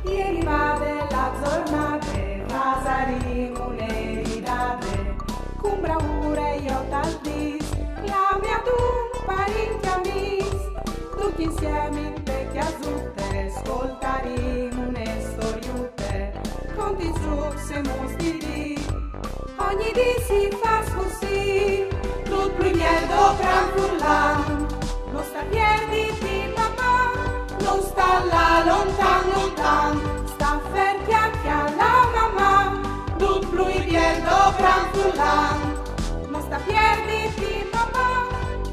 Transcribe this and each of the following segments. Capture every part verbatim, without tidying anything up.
E rivade la zornade, fasarìn une ridade, cun braure jo tal dis, clame a dun parint e amis, ducj insiemi inte cjasute, scoltarìn une storiute, cont lis zucs e mus di dì. Ogni dì si fâs cussì, dut plui biel dopran furlan. No sta pierditi, mamà, no sta lâ lontan, lontan. Sta fer cjacar la mamà, dut plui biel dopran furlan. No sta pierditi, mamà,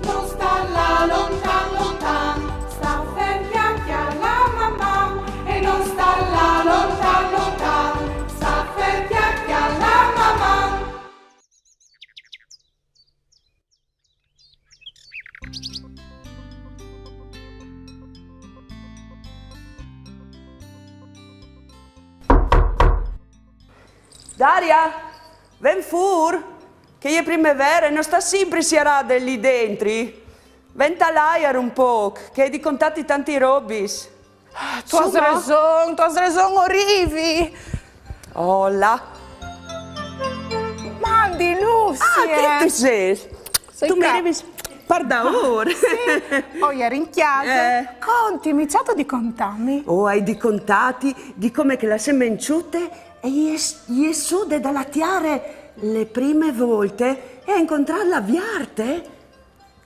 no sta lâ lontan, lontan. Sta fer cjacar la mamà, e no sta lâ lontan, lontan. Sta fer cjacar la mamà. Daria, ven fûr, che e je primevere, no sta simpri sierade li dentri. Ven tal aiar un pôc, che o ai di contâti tantis robis. Tu âs reson, tu âs reson, o rivi. Hola. Mandi, Lucie. Ah, chi tu sês? Soi ca. Tu mi rivis par daûr. Sì, o jeri in cjase. Eh. Contimi, ce âstu di contâmi? O ai di contâti di come che la semenciute e je, e je jessude da la tiere la prime volte e e à incontrât la viarte.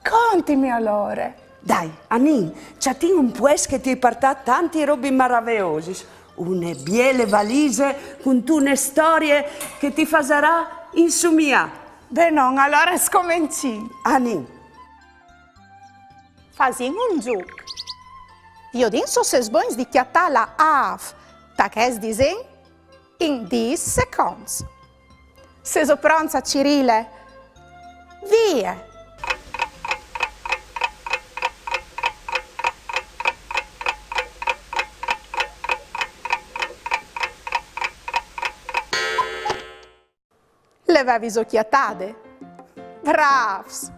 Contimi alore. Dai, anìn, cjatìn un puest che ti ai puartât tantis robis maraveosis. Une biele valise cuntune storie che ti fasarà insumiâ. Benon, alore scomencìn. Anìn. Fasìn un zûc. Viodìn se o sês bogns di cjatâ la âf ta chest disen in dîs seconts. Sêso pronts a cirîle? Vie! Le vêso cjatade? Brâfs!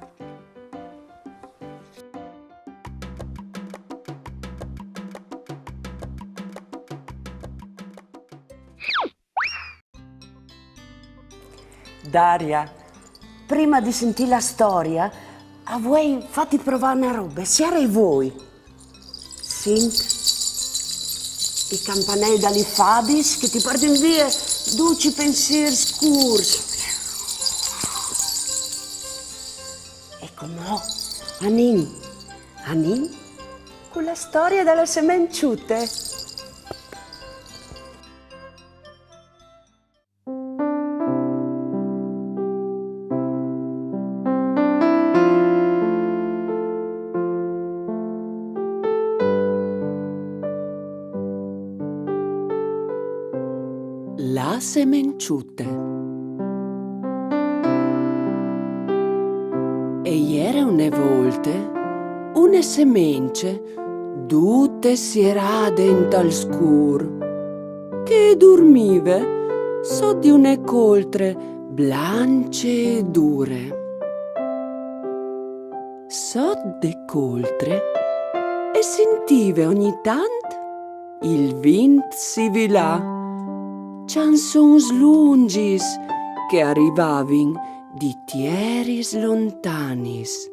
Daria, prime di sintî la storie, o vuei fâti provâ une robe. Siere i voi. Sint i campanei da lis fadis che ti puartin vie ducj i pensîrs scûrs. E cumò anìn, anìn cu la storie da la semenciute. La semenciute. E jere une volte une semence dute sierade intal scûr, che e durmive sot di une coltre blancje e dure. Sot de coltre e sintive ogni tant il vint sivilâ cjançons lungjis che a rivavin di tieris lontanis.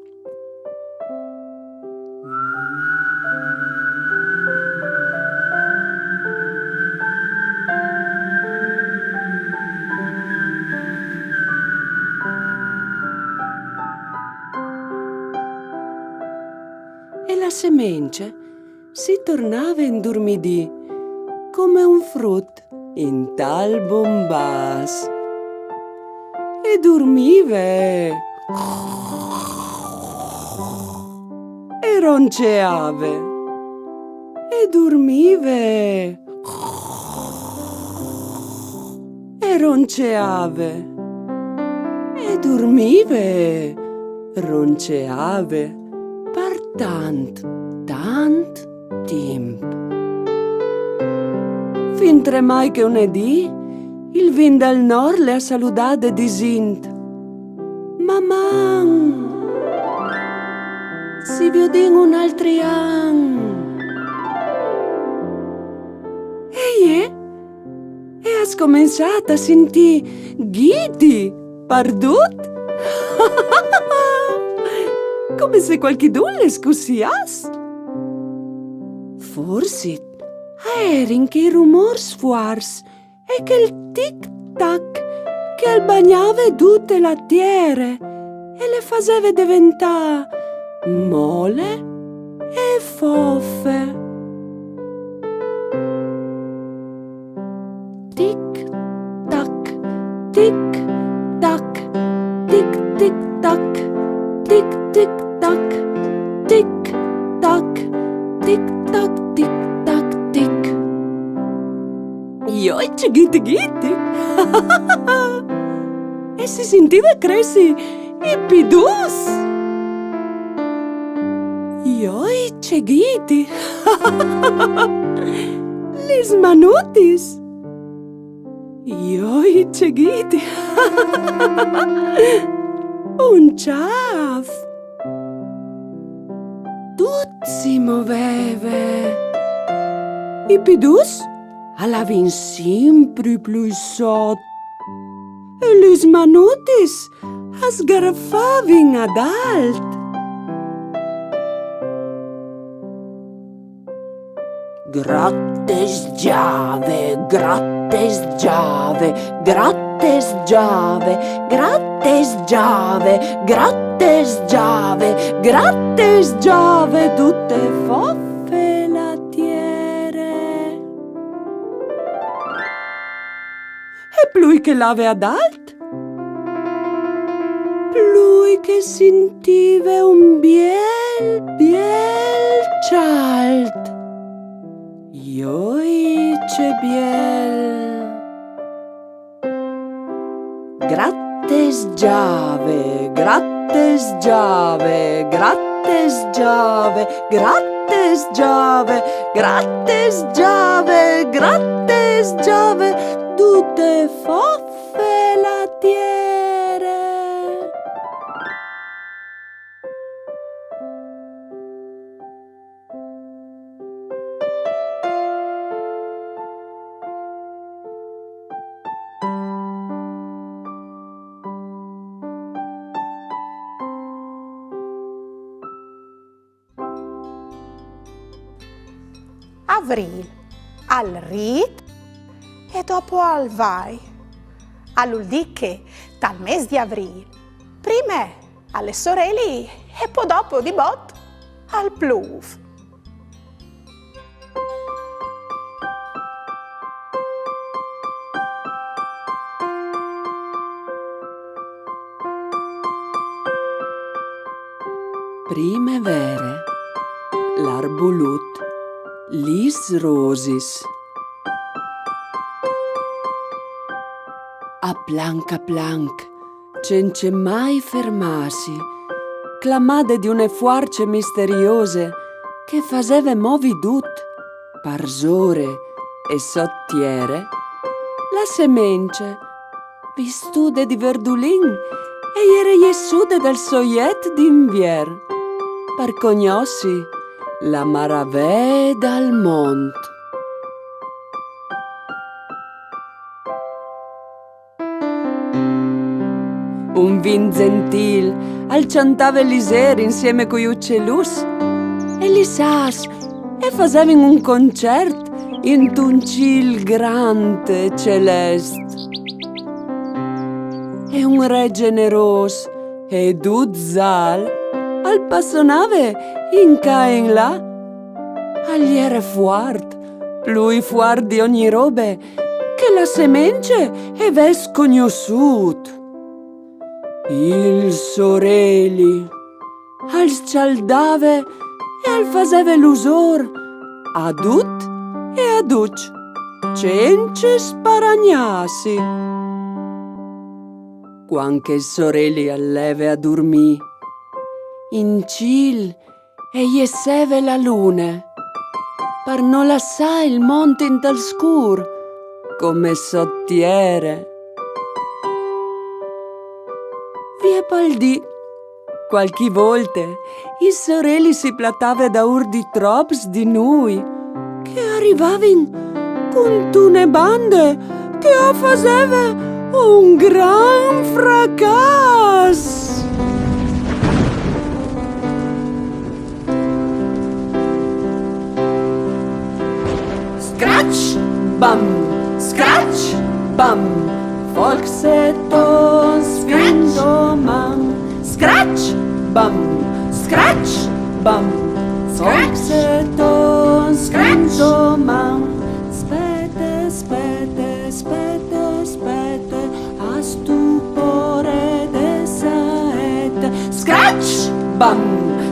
E la semence si tornave a indurmidî come un frut intal bombâs. E durmive. E ronceave. E durmive. E ronceave. E durmive. Ronceave par tant, tant timp. Fintremai che une dì il vint dal nord le à saludade disint: «Maman! Si viodìn un altri an!» E As començât a sintî ghiti pardut? Come se cualchidun lis cussiàs. Forsit a jerin chei rumôrs fuarts e chel tic-tac che al bagnave dute la tiere e le faseve deventâ mole e fofe. Tic, tac, tic, tac, tic, tic, tac, tic, tic, tac, tic, tac, tic, tac, tic, tac, tic. Joi, ce ghiti ghiti! E si sintive cressi i piduts! Joi, ce ghiti! Lis manutis! Joi, ce ghiti! Un cjâf! Dut si moveve. I piduts a lavin simpri plui sot. E lis manutis a sgarfavin adalt. Grattesgjave, grattesgjave, grattesgjave, grattesgjave, grattesgjave, grattesgjave, dute fofe la tiere. E plui che lave adalt, plui che sintive un biel, biel cjalt. Joi, ce biel! Grattesgjave, grattesgjave, grattesgjave, grattesgjave, grattesgjave, grattesgjave, dute fofe la tiere. Avrîl al rît e dopo al vai. Al vûl dî che tal mês di Avrîl, prime al è soreli e po dopo di bot al plûf. Primevere, l'arbulut, lis rosis. A planc a planc, cence mai fermâsi, clamade di une fuarce misteriose che e faseve movi dut, parsore e sot tiere, la semence, vistude di verdulin, e jere jessude dal so jet di Invier, par cognossi la maravee dal mont. Un vint zentîl al cjantave lizêr insiemi cui ucieluts, e lis âfs e fasevin un concert intun cîl grant e celest. E un re gjenerôs e dut zâl al passonave in ca e in là. Al jere fuart, plui fuart di ogni robe che la semence e ves cognossût. Il soreli al scjaldave e al faseve lusôr a dut e a ducj, cence sparagnâsi. Cuant che il soreli al leve a durmî, in cîl e jesseve la lune, par no lassâ il mont intal scûr, come sot tiere. Vie pal dì, cualchi volte, il soreli si platave daûr di trops di nûi, che a rivavin cuntune bande Jo faseve un gran fracàs. Scratch, bam, scratch, bam. Folks e tons, fin doman. Scratch, bam, scratch, bam. Folks e tons, fin doman. Spete, spete, spete, spete, a stupore de saete. Scratch, bam,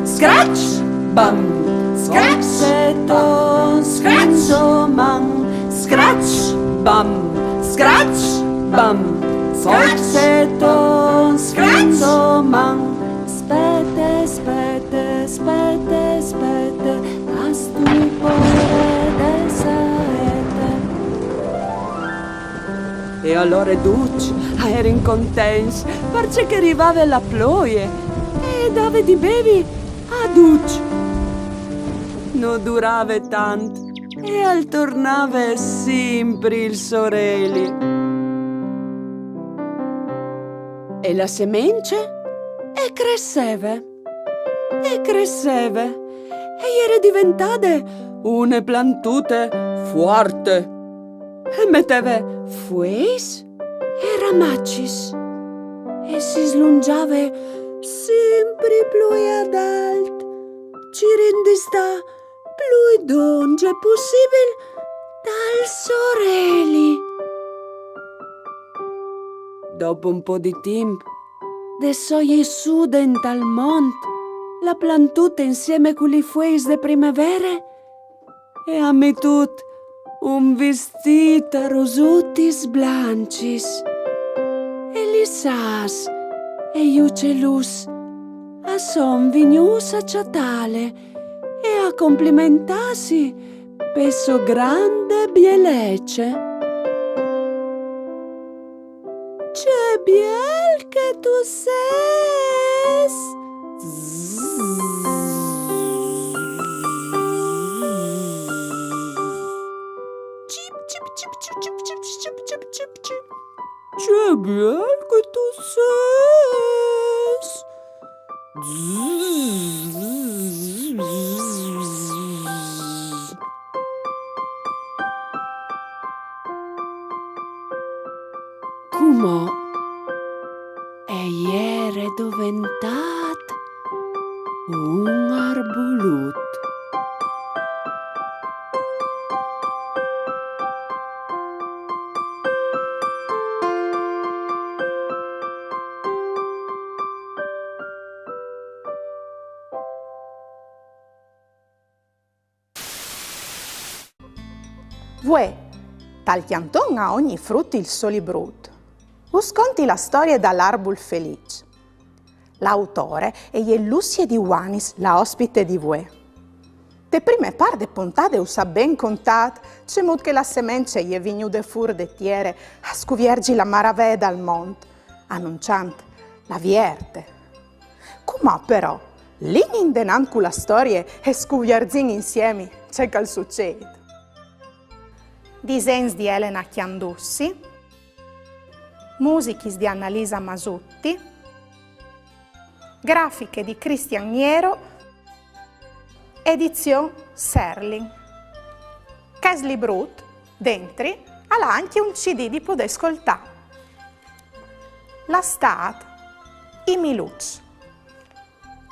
scratch, bam. Scratch, bam, scratch, bam. Scratch, bam, scratch, bam. Scratch, bam, scratch, bam. Spete, spete, spete, spete, a stupore de saete. E alore ducj a jerin contents, parcè che rivave la ploie e e dave di bevi a ducj. No durave tant e al tornave simpri il soreli. E la semence e cresseve, e cresseve, e jere diventade une plantute fuarte, e meteve fueis e ramacis, e si slungjave simpri plui adalt, cirint di stâ plui dongje pussibil dal soreli. Dopo un po' di timp, de sô jessude intal mont, la plantute insiemi cu li fueis de primevere e à metût un vistît a rosutis blancis. E lis âfs e i ucieluts a son vignûts a cjatâle e a complimentâsi pe sô grande bielece. Ce biel che tu sês! Cip, cip, cip, cip, cip, cip, cip, cip, cip, cip. Ce biel che tu sês! Cumò e jere doventât un arbulut. Vuê, tal cjanton A ogni frut il so librut, us conti la storie dal arbul feliç. L'autore e je Lucie Di Uanis, la ospite di vuê. Te prime part de pontade us à ben contât cemût che la semence e je vignude fûr de tiere a scuvierzi la maravee dal mont, anunciant la vierte. Cumò però, lin indenant cu la storie e scuvierzìn insiemi ce che al sucêt. Disens di Elena Chiandussi, musichis di Annalisa Masutti, grafiche di Cristian Niero, edizion Serlin. Chest librut, dentri, al à ancje un C D di podê scoltâ. La stât, i miluçs.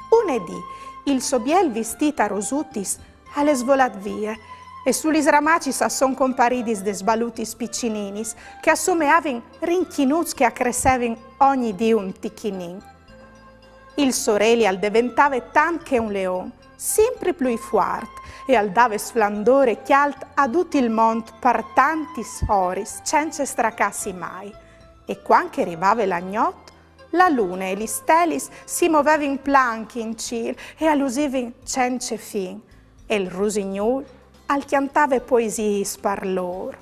Une dì, il so biel vistît a rosutis al è svolât vie, e su lis ramacis a son comparidis des balutis piçininis, che a someavin rinchinuts che a cressevin ogni dì un tichinin. Il soreli al deventave tant che un leon, simpri plui fuart, e al dave sflandôr e cjalt a dut il mont par tantis oris, cence stracâsi mai. E cuant che rivave la gnot, la lune e lis stelis si movevin planc in cîl e a lusivin cence fin, e il rusignûl al cjantave poesiis par lôr.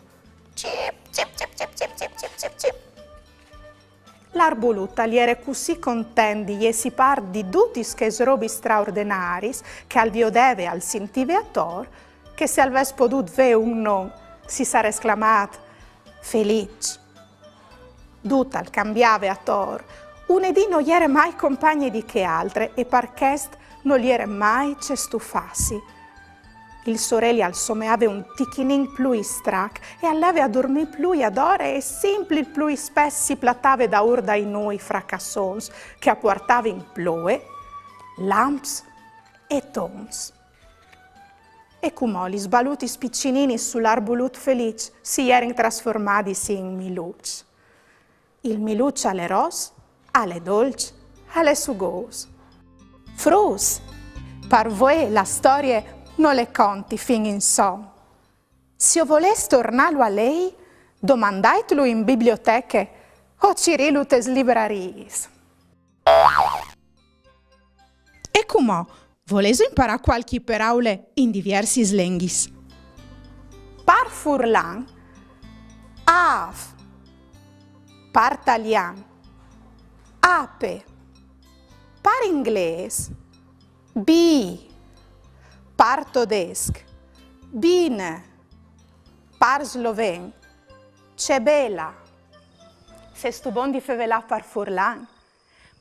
Cip, cip, cip, cip, cip, cip, cip, cip, cip. L'arbulut al jere cussì content di jessi part di dutis chês robis straordenariis che al viodeve e al sintive ator, che se al ves podût vê un non, si sarès clamât: Feliç. Dut al cambiave ator. Une dì no jere mai compagne di chê altre e par chest nol jere mai ce stufâsi. Il soreli al someave un tichinin plui strac e al leve a durmî plui adore e simpri plui spès si platave daûr dai nûi fracassons che a puartavin ploie, lamps e tons. E cumò lis balutis piçininis sul arbulut feliç si jerin trasformadis in miluçs. Il miluç al è ros, al è dolç, al è sugôs. Fruts, par vuê la storie no le conti fin insom. Se o volês tornâlu a lei, domandaitlu in biblioteche o cirîlu tes librariis. E cumò, volêso imparâ cualchi peraule in diviersis lenghis? Par furlan, âf. Par talian, ape. Par inglês, bee. Par todesc, Biene. Par sloven, čebela. Sêstu bon di fevelâ par furlan?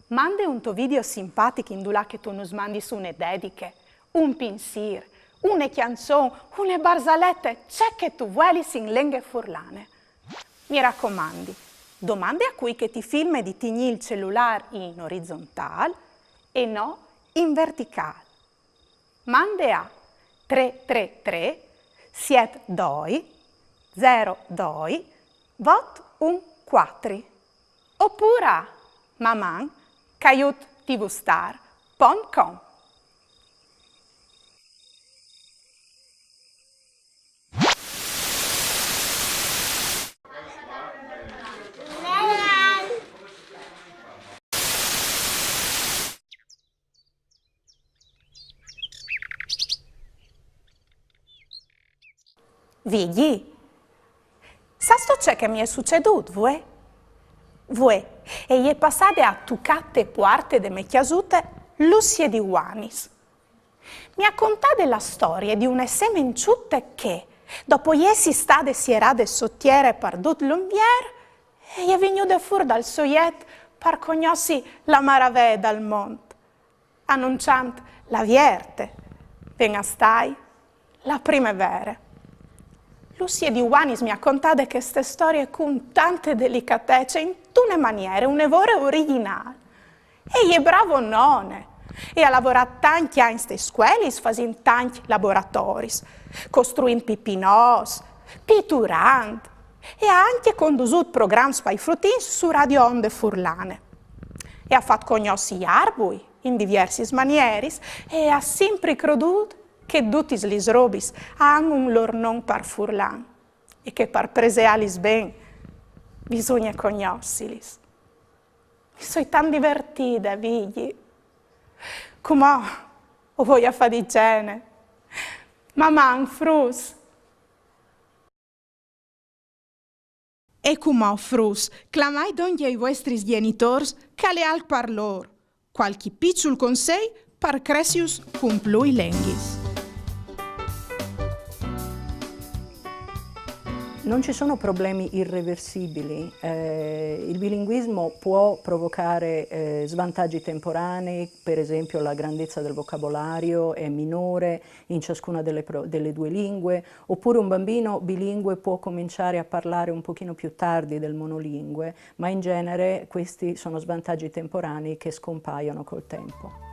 Mande un to video simpatic indulà che tu nus mandis une dediche, un pinsîr, une cjançon, une barzalete, ce che tu vuelis in lenghe furlane. Mi racomandi, domande a cui che ti filme di tignî il celulâr in orizontâl e no in verticâl. Mande a trê trê trê siet doi zero doi vot un cuatri. Opûr a maman caiut tvstar pont com. Vigji, sâstu ce che mi è sucedût vuê? Vuê e je passade a tucâ te puarte de mê cjasute Lucie di Uanis. Mi à contade la storie di une semençute che, dopo jessi stade sierade sot tiere par dut l'Unvier, e je vignude fûr dal so jet par cognossi la maravee dal mont, anunçant la Vierte, ven a stâi la Primevere. Lucie di Uanis mi à contade cheste storie cun tante delicatece, intune maniere une vore origjinâl. E je brave none. E à lavorât tancj agns tes scuelis, fasint tancj laboratoris, costruint pipinots, piturant, e à ancje condusût programs pai frutins su Radio Onde Furlane. E à fat cognossi i arbui in diviersis manieris e à simpri crodût che dutis lis robis a àn un lôr non par furlan e che par preseâlis ben bisugne cognossilis. Mi soi tant divertide, Vigji. Cumò o voi a fâ di cene. Maman, fruts! E cumò, fruts, clamait dongje i vuestris gjenitôrs, che al è alc par lôr. Cualchi piçul consei par cressius cun plui lenghis. Non ci sono problemi irreversibili. Eh, il bilinguismo può provocare, eh, svantaggi temporanei, per esempio la grandezza del vocabolario è minore in ciascuna delle pro-, delle due lingue, oppure un bambino bilingue può cominciare a parlare un pochino più tardi del monolingue, ma in genere questi sono svantaggi temporanei che scompaiono col tempo.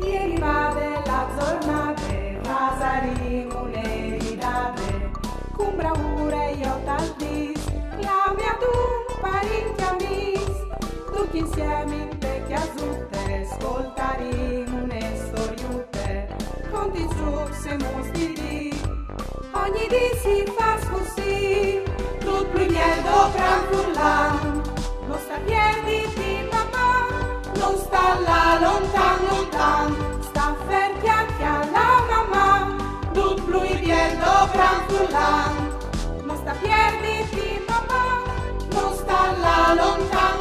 E rivade la zornade, fasarìn une ridade, cun braure jo tal dîs, clamìn adun parints e amîs, ducj insiemi inte cjasute, scoltarìn une storiute, contint zûcs e muts di rî. Ogni dì si fâs cussì, dut plui biel dopran furlan. No sta pierditi, mamà, no sta lâ lontan, lontan. Sta fer, cjale, cjale, mamà, dut plui biel dopran furlan. No sta pierditi, mamà, no sta lâ lontan,